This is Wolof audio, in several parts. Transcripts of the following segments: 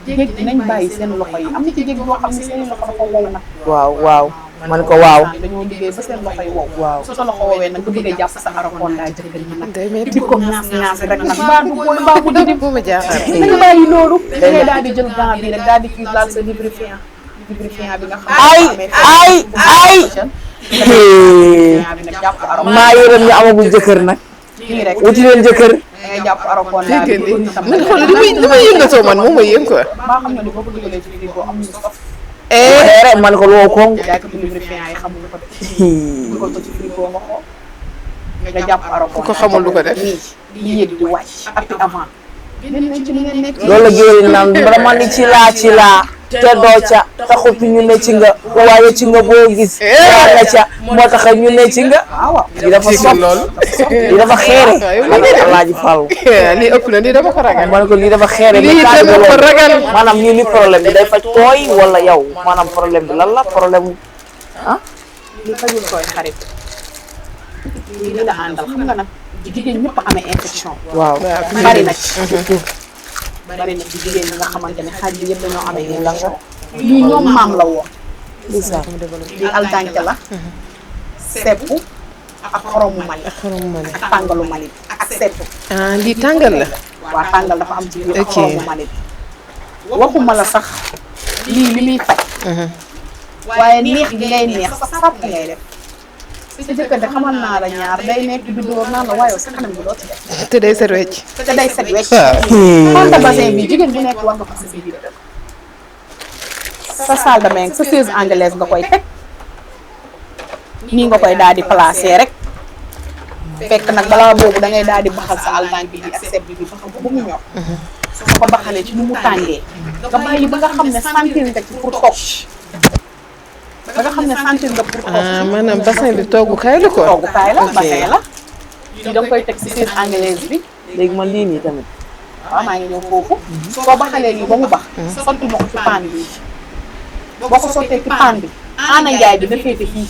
jéeg dinañ bàyyi seen loxo yi am na ci jéeg boo xam ne seen loxo dafa wow nag. waaw man ko waaw. dañoo liggéey ba seen loxo yi wow. waaw su sa loxo woowee nag nga bëgg a jàpp sa arakonda jëkkër ñi nag. day métti di ko ñaas rek nag mbaa du booy mbaa bu di bu ma jaaxal. dañu bàyyi loolu. da ngay daal di jël gant bi rek daal di kii laal sa lubrifiant bi nga xam maa yërëm ñu amagul jëkkër nag. kii rek wuti leen jëkkër. ngay jàpp arakonda bi dégg nga man xool li may yëngatoo man moom mooy yëng quoi. maa xam nga ni boo ko dugalee ci frigo am na sof rek man ko loo koŋ. jaaykatu lubrifiant yi xamul ko def dugal ko ci frigo nga xool nga jàpp arakonda ku ko xamul du ko def. di yéeg di wàcc appi avant génn nañ ci li ngeen nekk loolu la géwél naan dama ni ci laa te doo ca taxut ñu ne ci nga waaye ci nga boo gis yaa nga ca moo tax ñu ne ci nga waaw li dafa sopp loolu. li dafa xeere Alaaji Fall lii ëpp na lii dama ko ragal. man ko lii dafa xeere lii dama ko ragal. maanaam ñu ni problème bi day faj tooy wala yow maanaam problème bi lan la problème li fajul tooy xarit lii li la àndal xam nga nag jigéen ñëpp amee infection waaw bari na ci bari na ci jigéen ñi nga xamante ne xaaj bi yëpp dañoo amee infection lii ñoom maam la woon lii aldanke la seppu ak xoromu mali ak tàngalu mali ak seppu ah lii tàngal la. waa tàngal dafa am ci biir ak Ok. xoromu mali bi waxuma la sax lii li muy faj waaye neex gi ngay neex sa sàpp ngay def sa jëkkër de xamal naa la ñaar day nekk di dóor naan la waaye sa kanam bi doo ci def te day set wecc. te day set wecc waaw. panta bassin bi jigéen bu nekk war nga ko sa biir def sa salle de bain sa chaise anglaise nga koy teg nii nga koy daal di placer rek fekk nag balaa boobu da ngay daal di baxal sa aldanke bi ak seb bi baxal ko ba mu ñor soo ko baxalee ci nu mu tàngee nga bàyyi ba nga xam ne sentir nga ci pour toog ba nga xam ne sentir nga pour toog ah maanaam bassin bi toogukaay la quoi. toogukaay la Ok. bassin la lii da nga koy teg ci chaise anglaise bi léegi man lii nii tamit waaw maa ngi ñëw foofu soo baxalee lii ba mu bax sotti ma ko ci paan bi boo ko sottee ci paan bi Ana Njaay bi na féete fii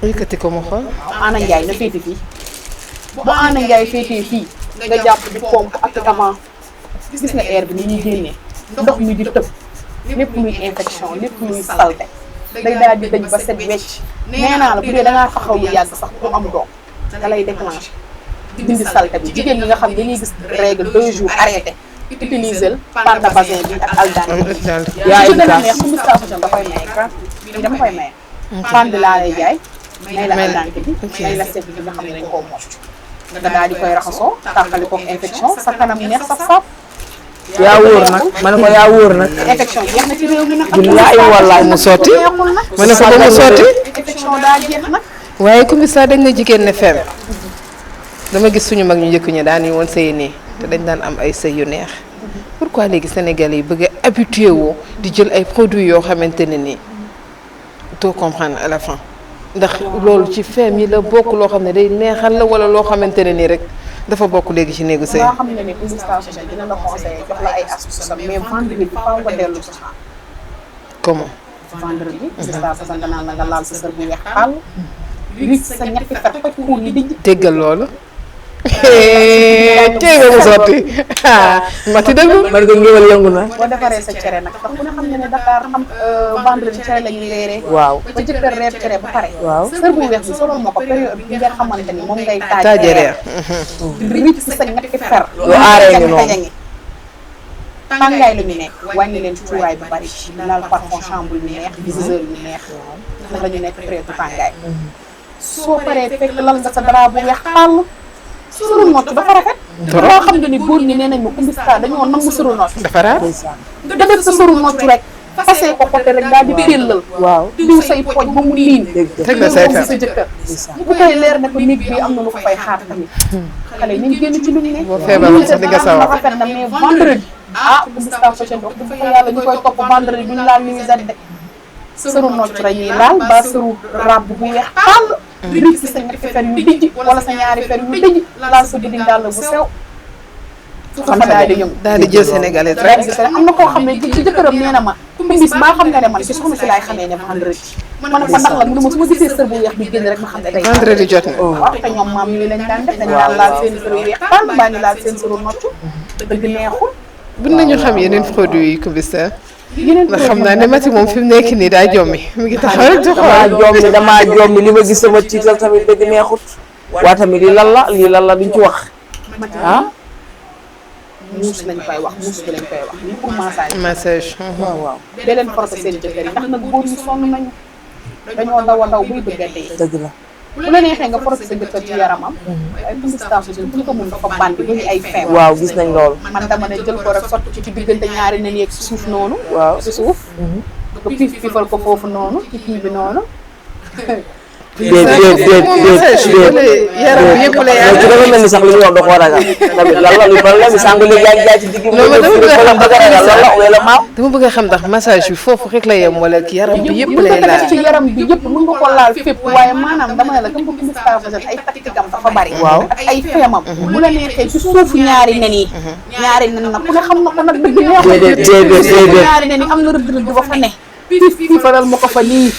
yëkkati ko ma xool. waaw Ana Njaay na féete fii bu Ana Njaay féetee fii nga jàpp di pompe appliquement gis nga air bi ni ñuy génnee ndox mi di tëb lépp luy infection lépp luy salte day daal di dëj ba set wecc nee naa la bu dee dangaa taxaw lu yàgg sax ku am doom da lay déclenché dindi salte bi jigéen ñi nga xam dañuy gis règle 2 jours arrêté utiliser panda bassin bi ak aldanke bi yaa su gën a ngi neex su Moustapha da koy maye bi dama koy maye pand laa lay jaay may la aldanke bi may la set bi nga xam ne dañ koo mocc nga daal di koy raxasoo tàqali ko infection sa kanam neex sa saf yaa wóor nag man ko yaa wóor nag infection jeex na ci réew mi nag billaay wallaay mu sotti. neexul nag ma ne ko ba mu sotti. infection daa jeex nag waaye commissaire dañ na jigéen ne fem dama gis suñu mag ñu njëkk ñi daan yi woon sëy nii te dañ daan am ay sëy yu neex pourquoi léegi Sénégalais yi bëgg a habitué woo di jël ay produits yoo xamante ne nii doo comprendre à la fin ndax loolu ci fem yi la bokk loo xam ne day neexal la wala loo xamante ne nii rek dafa bokk léegi ci néegu sëy. nga xam ne ne Moustapha dina la conseillé jox la ay astuces mais vendredi faaw nga dellu ci xaar comment. vendredi Moustapha danaa la nga laal sa sër bu weex tàll rik sa ñetti fer faj kuur yi dijj déggal loolu. tey nga mu sotti mati dëgg. man ko ngéwal yëngu na boo defaree sa cere nag ndax ku ne xam ne ne Dakar xam vendredi cere la ñuy reeree waaw ba jëkkër reer cere ba pare waaw sër bu weex bi solol ma ko période bi nga xamante ni moom ngay taaje reer. rik sa ñetti fer lu aaree ngi noonu ngi tàngaay lu ñu nekk wàññi leen cuuraay bu bari laal parfum chambre yu neex viseur yu neex ndax la ñu nekk période tàngaay soo paree fekk lal nga sa drap bu weex tàll suru noot dafa rafet loo xam ne ni góor ñi nee nañ ma Coumba dañoo nangu suru noot dafa raar. nga def sa suru noot rek fasee ko côté rek daal di pellal waaw diw say pooj ba mu niin teg na say sa fer. jëkkër bu koy leer ne ko néeg bi am na lu ko fay xaar tamit xale yi nañ génn ci lu ñu ne boo feebaroon sax di nga sawar. rafet na mais vendredi Coumba Fashion wax dëgg fa yàlla ñu koy topp vendredi duñu laal nuisette de sëru noot la ñuy laal ba sëru rab bu weex tàll rik si sa ñetti fer yu dijj wala sa ñaari fer yu dijj laal sa buddi dàll bu sew xam daal di yëngu daal di jël sénégalais rek. am na koo xam ne ci jëkkëram nee na ma bis maa xam nga ne man ci soxna si laay xamee ne vendredi ma ne ko ndax la mu ne ma su ma gisee sër bu weex bi génn rek ma xam ne day vendredi jot na. waaw te ñoom maam yooyu lañ daan def dañ daan laal seen sëru weex tàll mbaa ñu laal seen sëru nocc dëgg neexul bu nañu xam yeneen produit yi Kumbisa. yeneen ndax xam naa ne Mati moom fi mu nekk nii daa jommi mi ngi taxaw rek di xool. damaa jommi li ma gis sama tiital tamit dëgg neexut. waa tamit lii lan la duñ ci wax. ah. muus lañ koy wax muus bi lañ koy wax lii pour massage. massage. waaw. dee leen forcé seen jëkkër yi ndax nag góor ñi sonn nañu dañoo daw a daw buy bëgg a dee. dëgg la. bu la neexee nga forcé sa jëkkër ci yaramam. ay Kumbisa pour ko mun dafa bandi bëri ay feebar. waaw gis nañ loolu. man dama ne jël ko rek sotti ci diggante ñaari nen yeeg ci suuf noonu. waaw ci suuf. nga pifal ko foofu noonu ci kii bi noonu. déet yaram bi yëpp lay ci dafa mel ni sax li ñu wax da koo ragal tamit lan la lu problème bi sànq li jaay ci digg bi bëgg a ragal lan la wala maaw dama bëgg a xam ndax massage bi foofu rek la yem wala ki yaram bi yëpp lay mën nga laal. def ci yaram bi yëpp mën nga ko laal fépp waaye maanaam dama ne la comme que Kumbisa ay tactique am dafa bari. waaw ak ay feemam. bu la neexee ci suufu ñaari nen yi. ñaari nen nag ku ne xam na ko nag dëgg neexul. déedéet ñaari nen yi am na rëdd rëdd ba fa ne. fii faral ma ko fa nii.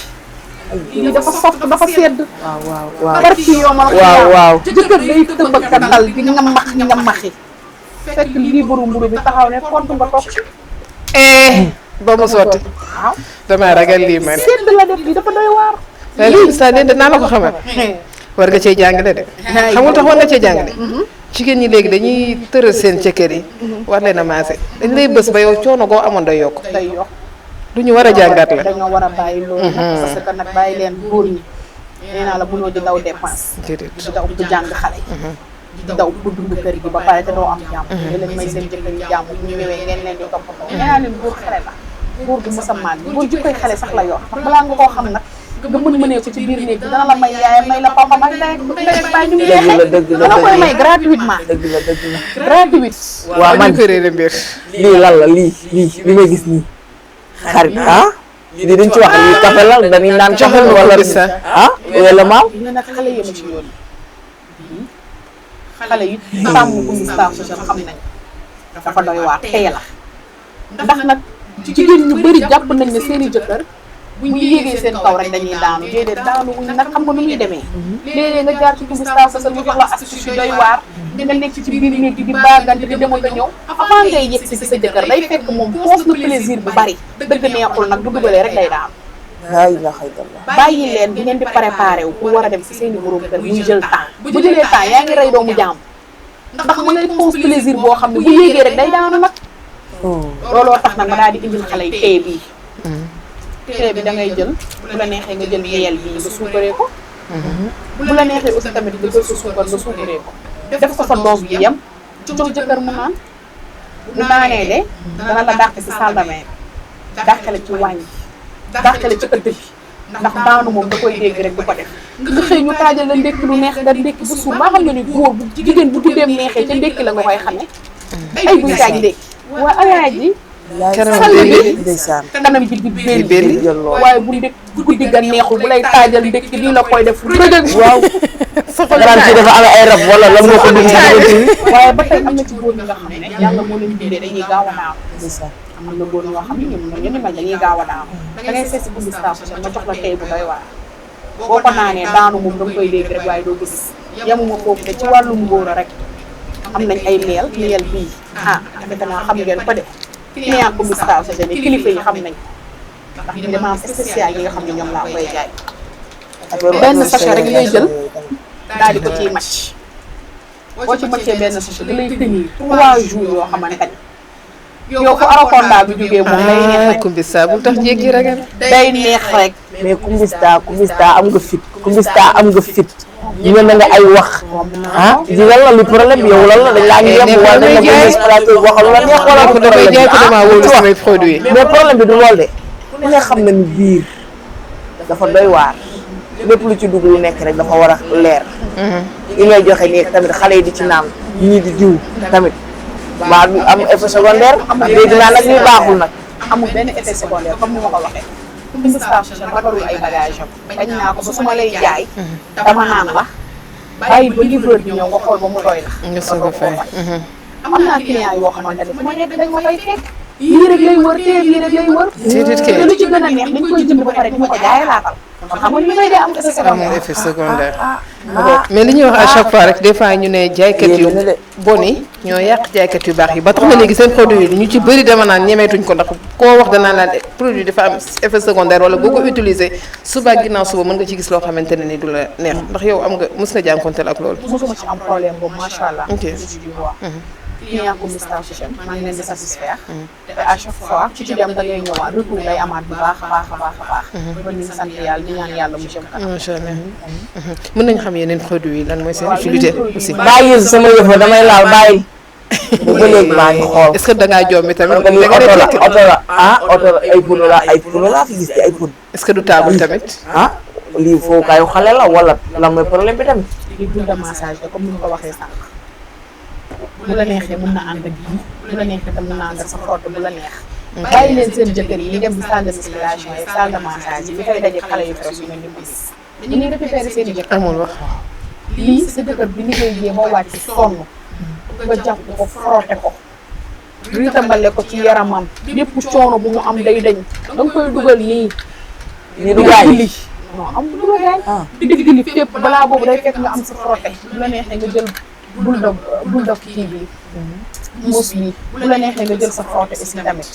lii dafa soft dafa sedd. waaw barki yoo ma waaw jëkkër day tëb ak dal di ngamaxi. fekk lii mburu bi taxaw ne kont nga toog. ba mu sotti. waaw damaa ragal lii man. sedd la def lii dafa doy waar. lii saa de dinaa la ko xamal. war nga cee jàngale de. xamul tax war nga cee jàngale. jigéen ñi léegi dañuy tëral seen jëkkër yi. war leen a maase dañ lay bës ba yow coono goo amoon day yokk. day yokk. lu ñu war a jàngat la. dañoo war a bàyyi loolu. parce que nag bàyyi leen góor ñi. nee naa la mënoo di daw dépense. déedéet di daw di jàng xale. di daw pour dund kër gi ba pare te doo am jàmm. di leen may seen jëkkër yi jàmm bu ñu ñëwee ngeen leen di toppatoo. nee naa leen góor xale la. góor du mës a màgg góor jikkoy xale sax la yor ndax balaa nga koo xam nag nga mënee ko ci biir néeg bi dana la may yaayam may la papa may ndey ak baay ñu ngi dëgg la dana koy may gratuitement. dëgg la gratuit. waaw man ko réere mbir. lii lan la li may gis nii xarit lii duñ ci wax lii café la dañuy naan café wala wala maaw ñu nag xale yema ci yoon xale yi sàmm Kumbisa xam nañ dafa doy waar tey la ndax nag jigéen ñu bëri jàpp nañ ne seeni jëkkër bu ñu yéegee seen kaw rek dañuy daanu déedéet daanu wuñ nag xam nga nu muy demee léeg-léeg nga jaar ci Kumbisa ñu jox la astuce yu doy waar nga nekk ci biir néeg di baagante di dem ak a ñëw avant ngay yegg si sa jëkkër day fekk moom foos na plaisir bu bari dëgg neexul nag bu dugalee rek day daanu laa ilaaha illallaah bàyyi leen bi ngeen di préparé wu pour war a dem si seeni borom kër muy jël temps bu jëlee temps yaa ngi rey doomu jaam ndax mu lay pose plaisir boo xam ne bu yéegee rek day daanu nag looloo tax nag ma daal di indil xale yi tee bii tee bi da ngay jël bu la neexee nga jël miel bii nga suukaree ko bu la neexee aussi tamit nga jël sa suukar nga suukaree ko def ko sa dose bi yem jox jëkkër mu naan bu naanee de dana la dàq si salle de bain dàqale ci wàññi dàqale ci ëtt bi ndax daanu moom da koy dégg rek du ko def nga xëy ñu taajal la ndékki lu neex nga ndékki bu suur maa xam nga ni góor bu jigéen bu tuddeem neexee ca ndékki la nga koy xamee ay buy kaaj ndékki waaye ayaay ji kanam bi di belli waaye bu ndékk guddi ga neexul bu lay taajal ndékki nii la koy def rëgëg waaw garaan ci dafa am ay rab wala lan moo ko dugg waaye ba tey am na ci góor ñi nga xam ne yàlla moo leen bindee dañuy gaaw a naaw am na góor ñoo xam ne ñoom ñoo ni mel dañuy gaaw a naaw da ngay seet si Kumbisa nga jox la tey bu doy waar boo ko naanee daanu moom da nga koy dégg rek waaye doo ko gis yemuma foofu de ci wàllum ngóor rek am nañ ay meel bii defe naa xam ngeen ko de client Kumbisa ni kilifa yi xam nañ ndax ñu dama am spécial yi nga xam ne ñoom laa koy jaay benn sachet rek ngay jël daal di ko ciy màcc boo ci màccee benn sachet da lay tenir 3 jours yoo xamante ni yow fu Arakonda bi jógee moom day neex rek Kumbisa bu tax jéggi ragal. day neex rek mais Kumbisa am nga fit Kumbisa am nga fit ñu ne nga ay wax di lan la li problème yow lan la dañ laa ngi yem wala dañ la ko exploité waxal la neex wala ko damay jaay ko dama wóolu samay produit mais problème bi du lool de ku ne xam na ni biir dafa doy waar lépp lu ci dugg lu nekk rek dafa war a leer li ngay joxe nii tamit xale yi di ci naan ñii di diw tamit waa du am effet secondaire dégg naa nag ñuy baaxul nag amul benn effet secondaire comme ni ma ko waxee Kumbisa ragalul ay bagage am bañ naa ko ba su ma lay jaay dama naan la bàyyi ba livreur bi ñëw nga xool ba mu doy la nga soog a fay. am naa client yoo xamante ne fu ma nekk dañ ma fay fekk yii rek lay wër téer yii rek lay wër déedéet kay. te lu ci gën a neex dañ koy jënd ba pare di ma ko jaay laatal kon xam nga li may dee am effet secondaire. amul effet secondaire. mais li ñuy wax à chaque fois rek des fois ñu ne jaaykat yu bon yi ñoo yàq jaaykat yu baax yi ba tax na léegi seen produit yi ñu ci bëri dama naan ñemeetuñ ko ndax koo wax danaa naan produit dafa am effet secondaire wala boo ko utiliser suba ginnaaw suba mën nga ci gis loo xamante ne ni du la neex ndax yow am nga mës nga jànkonteel ak loolu. mosuma ci am problème boobu macha allah. ok client Coumba Star Fashion maa ngi leen di satisfaire. te à chaque fois ci dem da ngay ñëwaat retour day amaat bu baax a baax a baax a baax. kon ñu ngi sant yàlla di ñaan yàlla mu jëm kanam. macha allah mën nañu xam yeneen produit yi lan mooy seen utilité aussi. bàyyi sama yëf damay laal bàyyi. ba léegi maa ngi xool. est-ce que da ngaa jombi tamit. da nga oto la oto la ay pono laa fi gis ci ay pono. est-ce que du table tamit. lii foofu kaayu xale la wala lan mooy problème bi tamit. lii boule de massage la comme ni nga ko waxee sànq. bu la neexee mën na ànd ak bii bu la neexee tam mën na ànd ak sa xott bu la neex. bàyyi leen seen jëkkër yi ñu dem ci salle de musculation yi salle de massage yi dafay daje xale yu fresh yu mel ni gis. dañuy récupérer seen i jëkkër. amul wax. lii sa jëkkër bi liggéeyee ba wàcc sonn nga jàpp ko frotté ko. ritambale ko ci yaramam. lépp coono bu mu am day dañ. da nga koy dugal nii. nii du gaañ non amul du la gaañ. digg li fépp balaa boobu day fekk nga am sa frotté bu la neexee nga jël. bul dog kii bi muus bi bu la neexee nga jël sa frotté aussi tamit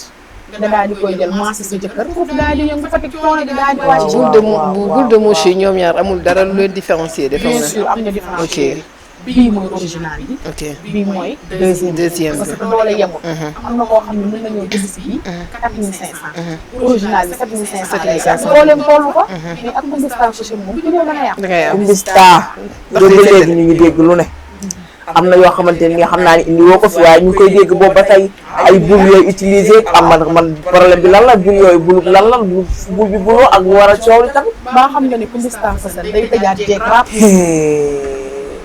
nga daal di koy jël maase sa jëkkër foofu daal di yëngu fa teg coono gi daal di wàcc. boule de mouche yi ñoom ñaar amul dara lu leen différencier. bien sûr am na différence. ok bii mooy original bi. ok bii mooy deuxième bi parce que doole yemul. am na koo xam ne mën nañoo jënd si bii 4500. original bi 7500 lay jar dooleem tollu ko. mais ak Coumba Star Fashion moom ku ñëw da nga yàq. da ngay am Coumba Star. ba léegi ñu ngi dégg lu ne. am na yoo xamante ni nga xam naa ne indi woo ko fi waaye ñu ngi koy dégg boobu ba tey ay bul yooyu utilisé am man problème bi lan la bul yooyu bul lan la bul bi buloo ak war a coow li tamit. baa xam nga ni Coumba Star Fashion day tëjaat jeeg rap.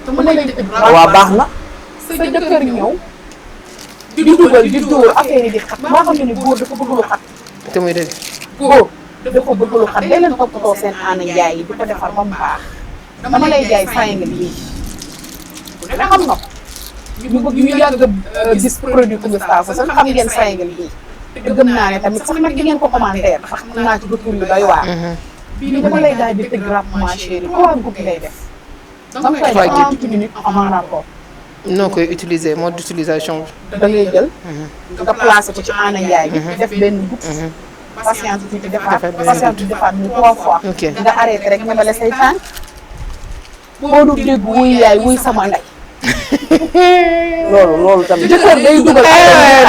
te mën nañu tëj rap waaw baax na. sa jëkkër ñëw di dugal di dóor affaire yi di xat baa xam nga ni góor dafa bëgg lu xat. te muy dëgg. góor dafa bëgg lu xat day leen toppatoo seen aana njaay yi di ko defar ba mu baax dama lay jaay triangle bii. da xam nga ñu bëgg ñu yàgg a gis produit Coumba Star Fashion xam ngeen triangle bii te gëm naa ne tamit sax nag di ngeen ko commentaire ndax xam naa ci retour yu doy waar. bii dama lay daal di tëgg rap ma chérie 3 groupes lay def. da nga koy def 30 minutes avant rapport. noo koy utiliser mode d'utilisation bi. da ngay jël. nga placé ko ci aana njaay bi. def benn goutte. patiente tuuti defaat patiente defaat ñu 3 fois. ok nga arrêté rek ñamale say tànk. boo du dégg wuy yaay wuy sama ndey. loolu tamit. jëkkër day dugal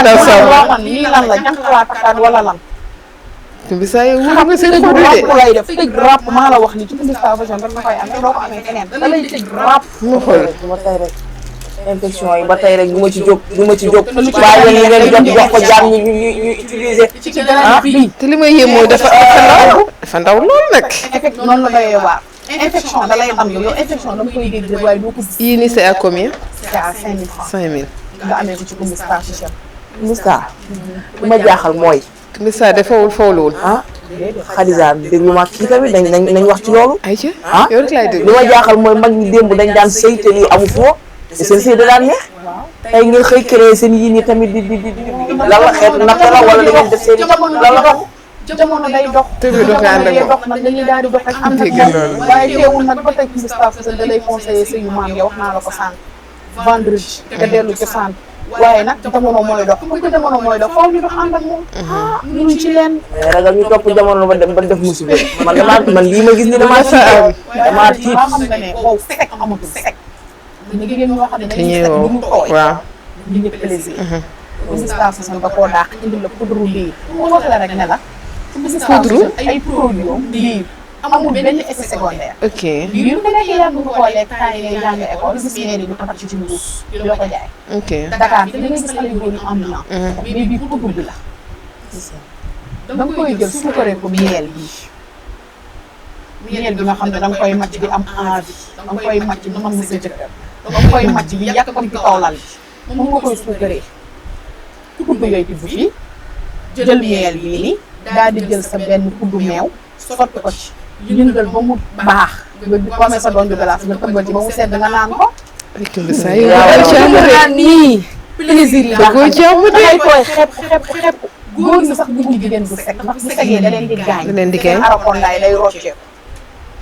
ndaw saw man lii lan la jànq laa takkaat wala lan. Coumba Star yow wóor xam nga seen tëj produit rap lay def tëj rap maa la wax ni ci Coumba Star Fashion rek nga koy amee doo ko amee feneen da lay tëj rap. ma xool. ba tey rek infection yi ba tey rek du ma ci jóg waaye yéen ngeen jox ko jaam ñu utiliser. ci gën a def bii. te li may yéem mooy dafa ndaw lool nag. effect noonu la doyee waar. infection da lay am yow infection dama koy dégg rek waaye doo ko gis. yii nii c'est à combien. c'est à 5000 francs 5000. nga amee ko ci Coumba Star Fashion. Coumba Star li ma jaaxal mooy. Coumba Star defawul fawluwul. Khadija déglu ma kii tamit nañ wax ci loolu. ayca ah yow rek laay déglu. li ma jaaxal mooy mag ñi démb dañ daan sëy te lii amu foo te seen sëy da daan neex. tey ngeen xëy créé seen yii nii tamit di lan la xeetu naka la wala da ngeen def seen lan la dox. jamono day dox. te bi dox nga ànd ak moom dox nag dañuy daal di dox ak ànd ak dégg moom loolu. waaye teewul nag ba tey Coumba Star Fashion da lay conseiller sëy yu maam ya wax naa la ko sànq vendredi nga dellu ci sànq waaye nag jamono mooy dox comme que jamono mooy dox foofu ñu dox ànd ak moom. mënuñ ci leen. mais ragal ñu topp jamono ba def musiba man lii ma gis ni damaa tiit waaye xam nga ne wow fekk amatul fekk. dina jigéen ñoo xam ne dañuy dañuy fekk woo bu mu tooy. waaw. di nga plaisir. Coumba Star Fashion da koo dàq indi la poudre lii. mu wax la rek ne la. Coumba Star Fashion ay produits am lii amul benn effet secondaire. ok. lii lu nekk yàgg nga koo lekk temps yi ngay jàng école gis ngeen di ko tax ci mbuus di la ko jaay. ok. Dakar fi da ngay gis xale yu góor yu ambulant. mais bii poudre bi la. da nga koy jël suukaree ko miel bii. miel bi nga xam ne da nga koy màcc di am envie da nga koy màcc di mën sa jëkkër da nga koy màcc di yàq ko ci kaw lal bi moom nga koy suukaree. poudre yooyu tibb fii jël miel bii nii daal di jël sa benn kuddu meew sotti ko ci yëngal ba mu baax nga boo amee sa doon ju glace nga tëmbal ci ba mu sedd nga naan ko. Coumba Star yow waaw daal jàmm de. naan nii plaisir yi da koo jàmm de. dangay tooy xepp góor ñi sax bëggu jigéen bu sekk ndax bu segee da leen di gaañ da leen di gaañ. arakondaay day rocceeku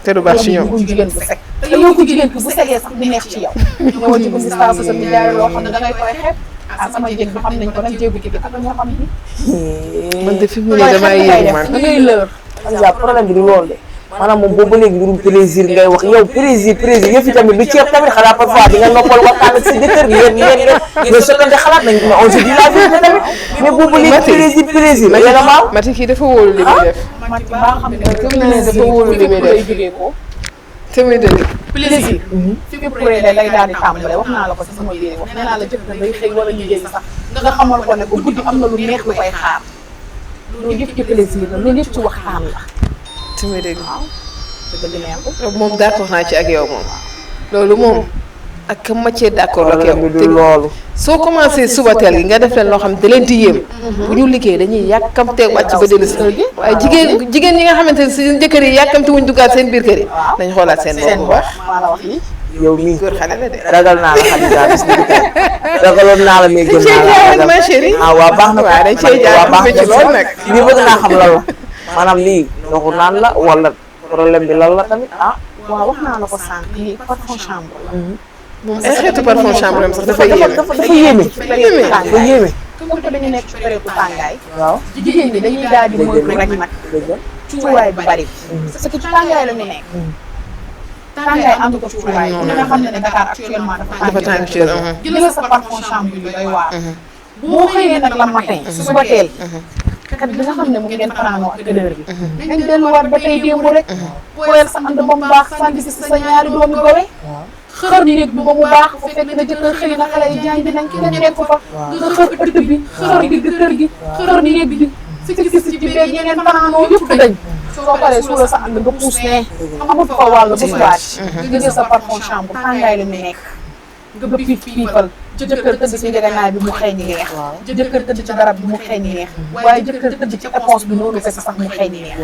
te du baax ci ñoom. bëgguñ jigéen bu sec te yow ko jigéen bu segee sax di neex ci yow ñëwal ci Boumy Star Fashion bi jaay loo xam ne dangay koy xeeb sama jéeg bi xam nañ ko nag jéegu ki bi ak ñoo xam ni man de fi mu ne damaa yéegu man. da ngay lër Anja problème bi du loolu de maanaam moom boobu ba léegi mbirum plaisir ngay wax yow plaisir yëf yi tamit du ceeb tamit xanaa parfois di nga noppal waxtaan ak sa jëkkër ngeen sottante xalaat nañ mais on se dit la vérité tamit mais boobu ba léegi plaisir yéena maaw Mati kii dafa wóolu li muy def. Mati baa xam ne gëm naa ne dafa wóolu li muy def jógee ko te muy dëgg. plaisir fi pré lay daal di tàmbale wax naa la ko ci sama biir wax nee naa la jëkkër day xëy wala liggéey sax nga xamal ko ne ko guddi am na lu neex lu koy xaar loolu yëpp ci plaisir la loolu yëpp ci waxtaan la te muy dëgg. dëgg neexul moom d'accord naa ci ak yow moom. loolu moom ak ma cee d'accord ak yow. du loolu soo commencé suba teel gi nga def leen loo xam ne da leen di yéem. bu ñu liggéey dañuy yàkkamtee wàcc ba dellu si kër gi. waaye jigéen ñi nga xamante ne seen jëkkër yi yàkkamti wuñ duggaat seen biir kër yi. nañ xoolaat seen bopp bu baax. maa la wax lii yow mii góor xale la de. ragal naa la Khadija bis ni tey ragaloon naa la mais gëm naa la ma chérie. waa baax na waaw dañ cee jaar baax ci loolu nag. lii bëgg naa xam lan la maanaam lii ndoxu naan la wala problème bi lan la tamit waaw wax naa la ko sànq lii parfum chambre la moom ay xeetu parfum chambre am sax dafa yéeme. dafa yéeme dafa yéeme comme que dañu nekk ci période tàngaay waaw jigéen ñi dañuy daal di moytu rek nag cuuraay bu bari parce que ci tàngaay la ñu nekk tàngaay am ko cuuraay ku ne nga xam ne ne Dakar actuellement dafa tàng ci jëlal sa parfum chambre bi doy waar boo xëyee nag la matin suba teel kat bi nga xam ne mu ngeen fanaanoo ak heure bi nañ delluwaat ba tey démb rek poyel sa ànd ba mu baax sànni si sa ñaari doomi gowe xër néeg bi ba mu baax fa fekk na jëkkër xëy na xale yi jàng nañ ki nga nekk fa nga xër ëtt bi xër digg kër gi xër néeg bi si ci beeg yeneen fanaanoo yëpp dañ soo paree suula sa ànd nga puus ne amul fa wàll ba subaat nga jël sa parfum chambre tàngaay la ñu nekk nga piif piifal jëkkër tëdd ci njëganaay bi mu xeeñ neex jëkkër tëdd ci darab bi mu xeeñ neex waaye jëkkër tëdd ci éponge bi noonu fekk sax mu xeeñ neex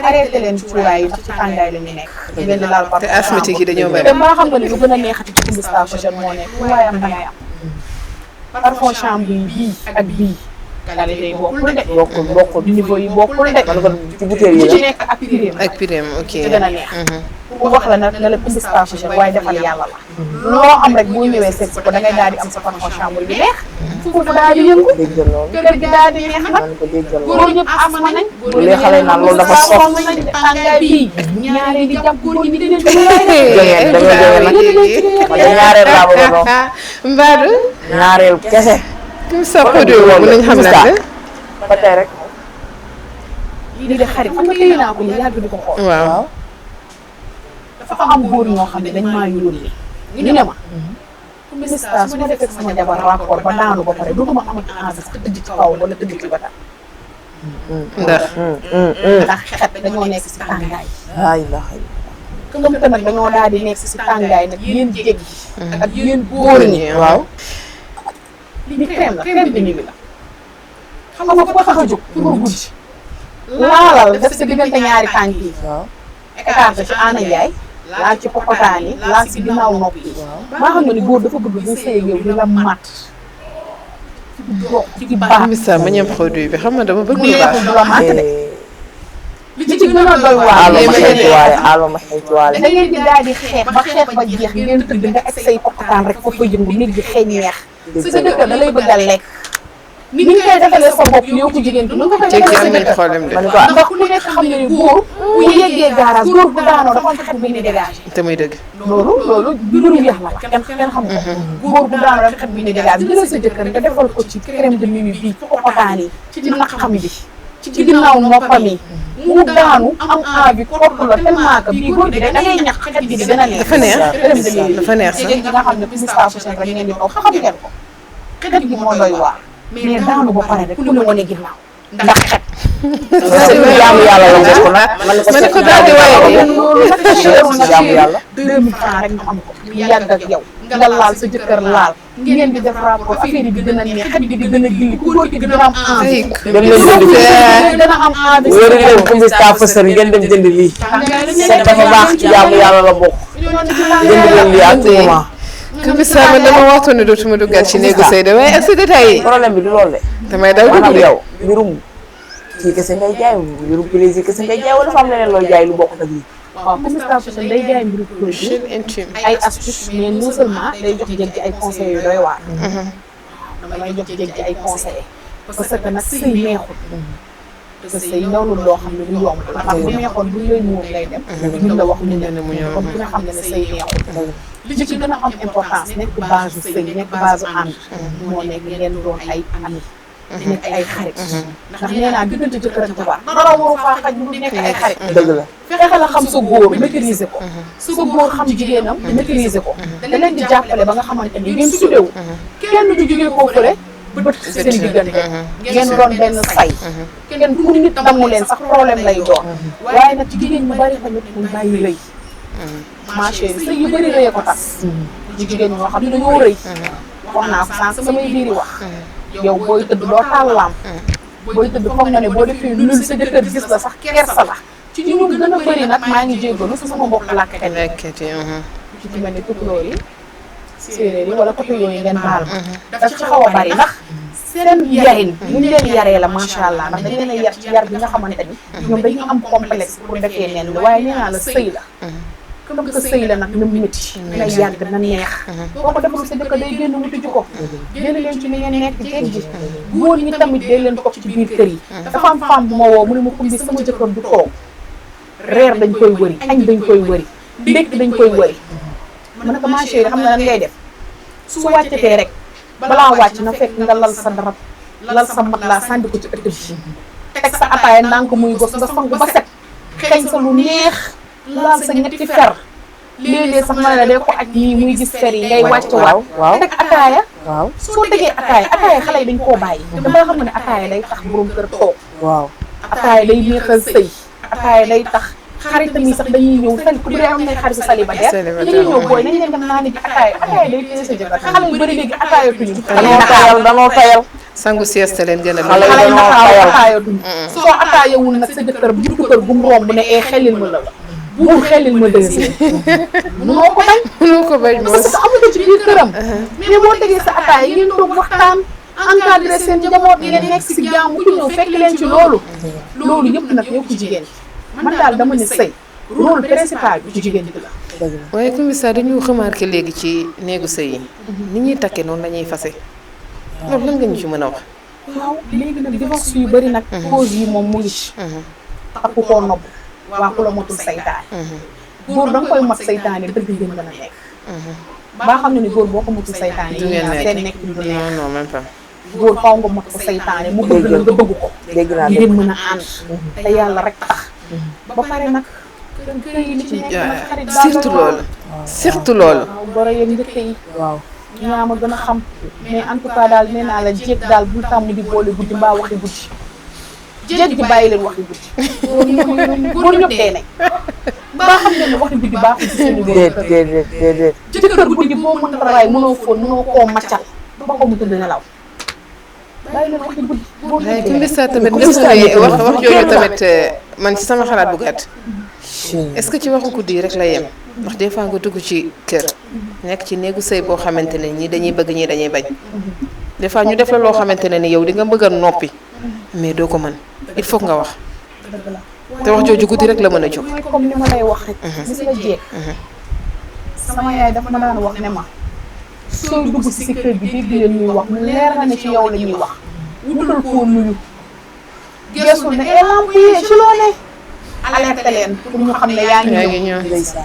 arrêté leen cuuraay yi ndax ci tàngaay la ñu nekk ngeen di laal te asthmatique yi dañoo bari. te mbaa xam nga ni lu gën a neexati ci Boumy Star Fashion moo nekk lu waaye am dangay am parfum chambre yi bii ak bii qualité yi bokkul de bokkul niveau yi bokkul de man ko ci bouteille yi ci la nekk ak prix ak pireem ok. ci gën a neex pour wax la nag ne la Boumy Star Fashion waaye defal yàlla la loo am rek boo ñëwee seet si ko da ngay daal di am sa parfum chambre bi neex foofu daal di yëngu déggal loolu kër gi daal di neex nag man ko déggal loolu góor ñëpp asma nañ bu lee xale naan loolu dafa sof nañ tàngaay bii ñaaree di jàpp góor ñi di leen jongeen dañoo jongeen nag man de ñaareel laa bëgg a doon Mbadou. ñaareel kese Boumy Star produit boobu mën nañu xam ne ba tey rek lii de xarit xam nga téye naa ko ni yàgg di ko xool waaw. dafa am góor ñoo xam ne dañ maa yónni ñu ne ma Boumy Star su ma defee sama jabar rapport ba daanu ba pare dootuma amati envie sax tëdd ci kaw wala tëdd ci batam ndax. ndax xet dañoo nekk si tàngaay ay la xay comme que nag dañoo daal di nekk si tàngaay nag yéen jéggi ak yéen góor ñi waaw li crème la crème de nuit la xam nga ko tax a jóg pour guddi laalal def sa diggante ñaari tànk yi waaw écarté ci Ana Ndiaye laal ci pokotaan yi laal ci ginnaaw nopp yi maa xam nga ni góor dafa bëgg bu sëy yow di la mat ci dox ci baax Boumy Star ma ñam produit bi xam nga dama bëgg lu baax. neexul du la mat de li ci gën a doy waar allo ma xeetuwaale allo ma xeetuwaale da ngeen di daal di xeex ba xeex ba jeex ngeen tëdd nga ak say pokotaan rek fa yëngu nit bi xëy neex sa jëkkër da lay bëgg a lekk ni ñu koy defalee sa bopp yow ko jigéen du nga koy jékki defalee sa am nañ jëkkër problème de. man ko ndax ku nekk xam nga ni góor bu yeggee garage góor bu daanoo dafa am xet bi ni dégagé te muy dëgg. loolu mbirum yax la kenn xam ko góor bu daanoo dafa xet bi ni dégagé jëlal sa jëkkër nga defal ko ci crème de nuit bii ci pokotaan yi ci naqam bi ci ginnaaw noppam yi mu daanu am envie kottu la tellement que bii góor gi da ngay ñax xet bi di gën a neex dafa neex crème de nuit dafa neex sax. jigéen ñi nga xam ne Boumy Star Fashion rek ngeen di toog xam ngeen ko xet gi moo doy waar mais daanu ba pare rek ku ne wane ginnaaw ndax xet jaamu yàlla la bokk nag ma ne ko daal di waaye de. loolu nag cherul na jaamu yàlla 2000 francs rek nga am ko mu yàgg ak yow nga laal sa jëkkër laal ngeen di def rapport affaire yi di gën a neex xet bi di gën a gilli ku góor gi di gën a am envie dem leen jënd lii dana am envie wóoru leen Boumy Star Fashion ngeen dem jënd lii seet dafa baax ci jaamu yàlla la bokk jënd leen lii à tout moment Boumy Star man dama waxtoon ne dootuma duggaat ci néegu sëy de waaye ak si détails yi. problème bi du loolu de damay daw dugg maanaam de. yow mbirum kii kese ngay jaay mbirum plaisir kese ngay jaay wala dafa am leneen looy jaay lu bokkut ak lii waaw comme Miss Tall Fashion day jaay mbiru produit Chine intime. ay astuces mais non seulement day jox jéeg ci ay conseils yu doy waar. damay jox jéeg ci ay conseils parce que nag sëy neexul. te sëy ñëwul loo xam ne du yomb ndax bu neexoon buñ lay muur ngay dem. buñ la wax mu ne kon ku ne xam ne sëy neexul. li ci gën a am importance nekk base su sëy nekk base su ànd. moo nekk ngeen doon ay ami. nekk ay xarit. ndax nee naa diggante jëkkër ak jabar dara waru faa xaj bu nekk ay xarit. dëgg la fexe la xam sa góor maîtriser ko. sa góor xam jigéenam maîtriser ko. da leen di jàppale ba nga xamante ni ngeen sudewu kenn du jógee koo fële bët seen diggante ngeen doon benn say. kenn pour nit damu leen sax problème lay doon. waaye nag jigéen ñu bari tamit ñu bàyyi rëy. ma chérie sëy yu bari rëy ko tas. jigéen ñoo xam ne dañoo rëy. wax naa ko sànq samay biiri wax. yow booy tëdd doo taal lamp booy tëdd foog nga ne boo defee lul sa jëkkër gis la sax kersa la ci ñu gën a bëri nag maa ngi jéggalu si sama mbokk làkkat yi ci mel ni tukulóor yi séeréer yi wala côté yooyu ngeen baal ma daf ci xaw a bari ndax seen yarin ñu leen yaree la macha allah ndax dañ leen a yar ci yar bi nga xamante ni ñoom dañuy am complexe pour defee neen li waaye nee naa la sëy la comme que sëy la nag na métti na yàgg na neex boo ko deful sa jëkkër day génn wuti ji ko génn leen ci li ngeen nekk jéeg ji góor ñi tamit day leen toog ci biir kër yi dafa am femme bu ma woo mu ne ma kumbi sama jëkkër du toog reer dañ koy wëri añ dañ koy wëri ndékki dañ koy wëri ma ne ko ma chérie xam nga lan ngay def su wàccatee rek balaa wàcc na fekk nga lal sa darab lal sa mat laa sànni ko ci ëtt bi teg sa ataaya ndànk muy gos nga sangu ba set xeeñ sa lu neex laal sa ñetti fer léeg-léeg sax ma ne la day ko aj nii muy gis fer yi ngay wàcc waat teg ataaya soo tegee ataaya xale yi dañ koo bàyyi te ba xam ne ataaya day tax borom kër toog ataaya day neexal sëy ataaya day tax xaritam yi sax dañuy ñëw seen ku dee am nay xaritu célibataire dañuy ñëw booy nañ leen dem naa ne ji ataaya day téye sa jëkkër xale yu bëri léegi ataaya tuñu danoo tayal sangu sieste leen gën a xale yi danoo tayal ataaya tuñu soo ataayawul nag sa jëkkër buntu kër bu mu romb ne xelil ma la buur xelil ma deuxième munoo ko bañ parce que amu ko ci biir këram mais boo tegee sa ataaya ngeen toog waxtaan encadré seen njaboot ngeen nekk si jàmm ku ñëw fekk leen ci loolu yëpp nag ñëw ci jigéen man daal dama ne sëy rôle principal bi ci jigéen bi la waaye commissaire dañu remarqué léegi ci néegu sëy yi ni ñuy takkee noonu la ñuy fase loolu lan nga ñu ci mën a wax waaw léegi nag divorce yu bëri nag cause yi moom mu ngi ci takku koo nobb waa ku la motul saytaane góor da nga koy mot saytaane dëgg ngeen mën a nekk baa xam ne ni góor boo ko motul saytaane yi ñaar seen nekk du neex non même pas góor faw nga mot ko saytaane mu bëgg la nga bëgg ko ngeen mën a ànd te yàlla rek tax ba pare nag kër yi li ci nekk nag xarit surtout loolu waaw goro yeeg njëkk yi ñaa ma gën a xam mais en tout cas daal nee naa la jéeg daal bul tàmm di boole guddi mbaa waxi guddi jéeg ji bàyyi leen waxi guddi góor ñëpp dee nañ baa xam ne waxi guddi baaxul ci suñu déedéet jëkkër guddi boo mën a raay mënoo fóon mënoo koo maccal ba ko mu tëdd nelaw bàyyi leen waxi guddi waaye commissaire tamit wax jooju tamit man ci sama xalaat bu gàtt est-ce que ci waxu guddi yi rek la yem ndax des fois nga dugg ci kër nekk ci néegu sëy boo xamante ne ñii dañuy bëgg ñii dañuy bañ des fois ñu def la loo xamante ne ni yow di nga bëgg a noppi mais doo ko mën il faut nga wax te wax jooju guddi rek la mën a jóg. mooy comme ni ma lay wax rek gis nga jeeg sama yaay dafa ma daan wax ne ma sooy dugg si kër gi dégg leen ñuy wax mu leer na ne ci yow la ñuy wax wutal koo nuyu geesul ne lamp yi ci loo ne alerte leen pour ñu xam ne yaa ngi ñëw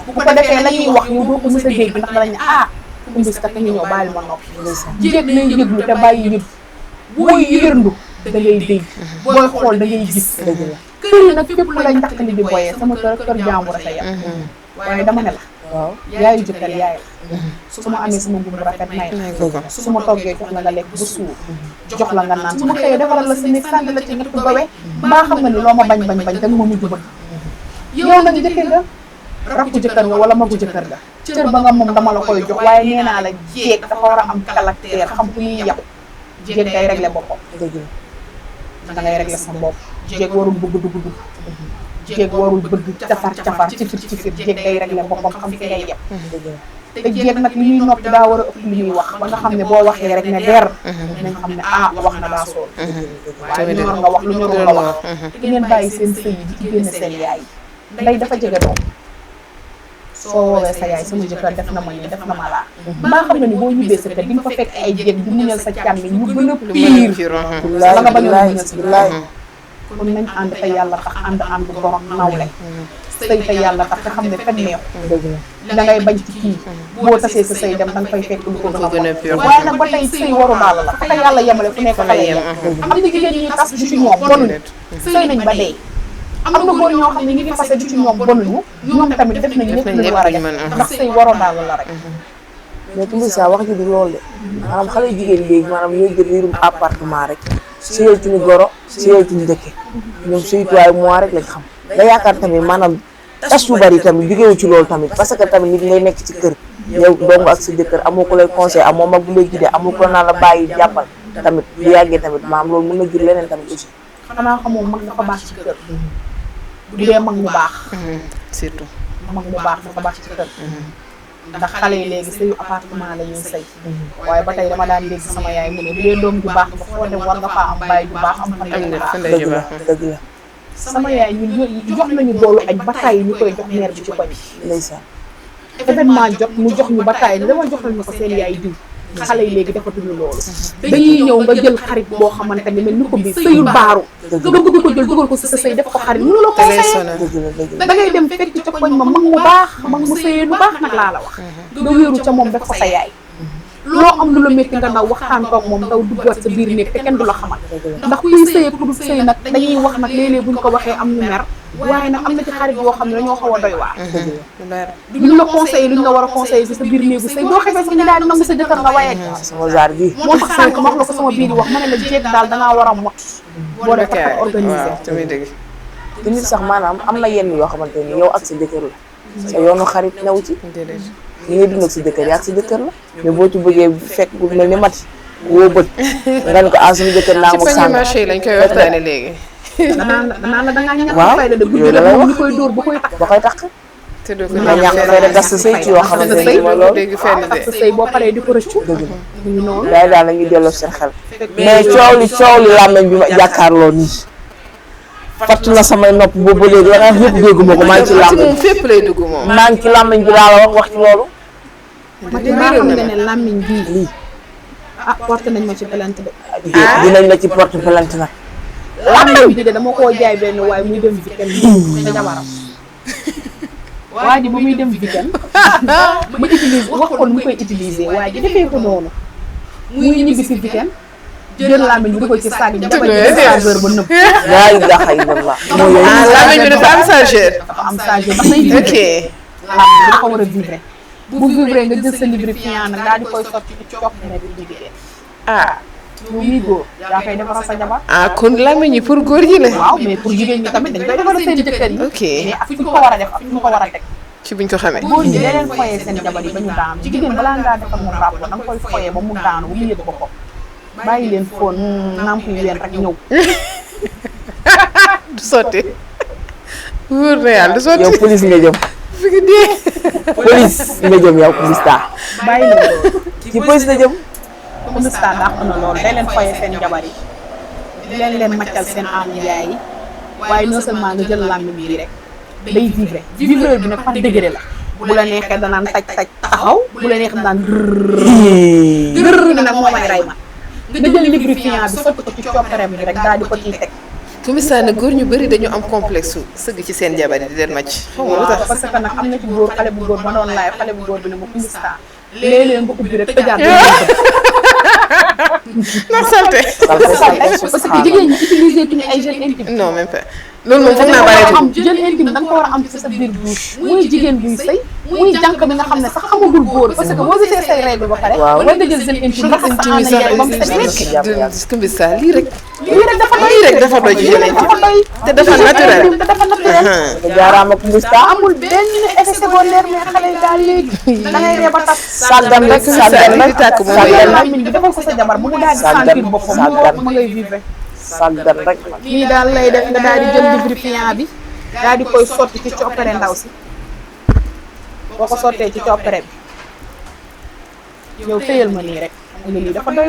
bu ko defee la ñuy wax yow doo ko mës a dégg ndax danañ ne kumbis kat ngi ñëw bàyyi ma noppi jéeg nañ yëglu te bàyyi yëg booy yërndu da ngay dégg booy xool da ngay gis kër yi nag fépp lañ takk ni di boyee sama kër jàmbur a yem waaye dama ne la yaayu jëkkër yaay la su ma amee sama mbubb rafet may la su ma toggee jox la nga lekk ba suur jox la nga naan su ma xëyee defaral la sa néeg sànni la ci ñett gowe mbaa xam nga ni loo ma bañ bañ danga ma mujj bëgg yow nag jëkkër nga rakku jëkkër nga wala magu jëkkër nga cër ba nga moom dama la koy jox waaye nee naa la jéeg dafa war a am caractère xam fu ñuy yàqu jéeg day régler boppam da ngay régler sa bopp jéeg warul bëgg dugg jéeg warul bëgg cafar cifir jéeg day régler boppam xam fi ngay yem te jéeg nag li ñuy noppi daa war a ëpp li ñuy wax ba nga xam ne boo waxee rek ne der nañ xam ne wax na daa sool waaye lu ñor nga wax lu ñorul nga wax te ngeen bàyyi seen sëy yi di génne seen yaay nday dafa jege doom soo woowee sa yaay sama jëkkër def na ma nii def na ma laa maa xam nga ni boo ñibbee sa kër di nga fa fekk ay jéeg di muñal sa càmmi ñu gën a pire la nga bañoon muñal sa billaay kon nañ ànd te yàlla tax ànd borom nawle sëy te yàlla tax te xam ne fen neexu da ngay bañ ci kii boo tasee sa sëy dem da nga fay fekk lu ko gën a bon waaye nag ba tey sëy waru daal la fekk yàlla yemale fu nekk fa lay yem am na jigéen ñi tas du ci ñoom bonuñu sëy nañ ba dee am na góor ñoo xam ne ñi ngi fase du ci ñoom bonuñu ñoom tamit def nañ lépp lu ñu war a def ndax sëy waru daal la rek mais tamit saa wax ji du loolu de maanaam xale jigéen léegi maanaam ñooy jël riirum appartement rek sëyal ci ñu goro sëyal ci ñu dëkke ñoom sëytuwaay mois rek lañ xam da yaakaar tamit maanaam tas yu bari tamit jógewu ci loolu tamit parce que tamit nit ngay nekk ci kër yow dong ak sa jëkkër amoo ko lay conseil amoo mag bu lay guidé amoo ko naan la bàyyi jàppal tamit bu yàggee tamit maanaam loolu mën na jur leneen tamit aussi xanaa xamoo mag dafa baax ci kër bu dee mag mu baax surtout mag mu baax dafa baax ci kër ndax xale yi léegi sëyu appartement la ñuy sëy waaye ba tey dama daan dégg sama yaay mu ne bu dee doom ju baax ba foo dem war nga faa am baay ju baax am fan dëgg la dëgg la sama yaay ñun jox nañu boolu añ ba tàyyi ñu koy jox mère bi ci koñ ndeysaan événement jot mu jox ñu ba tàyyi dama joxal ñu ko seen yaay diw xale yi léegi defatuñu loolu dañuy ñëw nga jël xarit boo xamante ni mel ni ko bi sëyul baaru nga bëgg ko jël dugal ko si sa sëy def ko xarit mënu la conseillé da ngay dem fekk ca koñ ma mag mu baax mag mu sëyee lu baax nag laa la wax nga wéeru ca moom def ko sa yaay loo am lu la métti nga daw waxtaan koog moom daw duggaat sa biir néeg te kenn du la xamal ndax kuy sëyee ku dul sëy nag dañuy wax nag léeg-léeg buñ ko waxee am ñu mer waaye nag am na ci xarit yoo xam ne dañoo xaw a doy waar duñ la conseillé luñ la war a conseillé ci sa biir néegu sëy boo xefee sax ñu daal di nangu sa jëkkër nga waaye sama zaar bi moo tax sànq ma wax la ko sama biir wax ma ne la jeeg daal dangaa war a mot boo def ko organisé te nit sax maanaam am na yenn yoo xamante ni yow ak sa jëkkër la sa yoonu xarit new ci li ngay dund ak sa jëkkër yaa ak sa jëkkër la mais boo ci bëggee fekk bu mel ni mati woo bët nga ne ko suñu jëkkër naa ma sànq marché lañ koy waxtaane léegi danaa la dangaa ñàkk waaw fayda de guddi la moom ñu koy dóor ba koy takk ba koy takk te doo ko nga ñàkk fayda gas sa sëy ci yoo xamante ni mooy loolu dégg fenn takk sa sëy boo paree di ko rëccu ñu noonu daay daal la ñuy delloo seen xel mais coow li làmmeñ bi ma jàkkaarloo nii fatt na samay nopp boobu ba léegi la nga yëpp dégguma ko maa ngi ci làmmeñ moom fépp lay dugg moom maa ngi ci làmmeñ bi laa la wax ci loolu Mati maa xam nga ne làmmiñ bii lii porte nañ ma ci plainte de dinañ la ci porte plainte nag làmmiñ bi de dama koo jaay benn waaye muy dem weekend sa jabaram waa ji ba muy dem weekend ma utilise wax ko nu mu koy utiliser waa ji defee ko noonu muy ñibbi si weekend jël làmmiñ bi di ko ci saag bi dafa jël chargeur ba nëb laa ilaaha illallah làmmiñ bi dafa am chargeur dafa am chargeur ndax nay ok làmmiñ bi dafa war a vivre bu vivre nga jël sa lubrifiant nag daal di koy sotti ci coppite bi jigéen bu muy góor yaa koy defaral sa jabar kon làmmiñ yi pour góor ñi la waaw mais pour jigéen ñi tamit dañ koy defaral seen jëkkër yi ok mais ak fu ñu ko war a def ak fu ñu ko war a teg ci buñ ko xamee góor ñi da leen foyee seen jabar yi ba ñu daanu jigéen balaa ngaa defal moom rapport da nga koy foyee ba mu daanu ba mu yëg boppam bàyyi leen foon namp yi ween rek ñëw du sotti wóor na yàlla du sotti yow police nga jëm fi nga dee police nga jëm yow police taa bàyyi leen loolu ci police nga jëm police taa dàq na loolu day leen foyee seen jabar yi di leen maccal seen am yaay yi waaye non seulement nga jël làmmiñ bi rek day vivre vivreur bi nag par degré la bu la neexee danaan taj taxaw bu la neexee danaan gërr ni nag moo may rey ma nga jël lubrifiant bi sotti ko ci coppareem bi rek daal di ko ciy teg commissaire nag góor ñu bëri dañu am complexe su sëgg ci seen jabar yi di leen màcc xaw ma lu waaw tax parce que nag am na ci góor xale bu góor ma doon laay xale bu góor bi ne ma commissaire léeg-léeg nga ubbi rek tëjaat ndax salte parce que jigéen ñi utiliser tuñu ay gel intime non même pas loolu moom foog naa bàyyi am gel intime da nga ko war a am ci sa biir douche muy jigéen buy sëy muy jànk bi nga xam ne sax xamagul góor parce que boo gisee say règle ba pare war nga jël gel intime nga xam intime sa sax ba mu set wecc commissaire lii rek lii rek dafa doy lii rek dafa doy ci gel dafa intime doy te dafa naturel te dafa naturel nga jaaraama police taa amul benn effet secondaire mais xale yi daal léegi da ngay ree ba tas sàggan rek sàggan li rek tàkk moom jël sàggan rek làmmiñ bi defal ko sa jabar bu mu daal di sentir boppam ma ngay vivre sàggan rek lii daal lay def nga daal di jël lubrifiant bi daal di koy sotti ci coppere ndaw si boo ko sottee ci coppere bi yow téyal ma nii rek xam nga lii dafa doy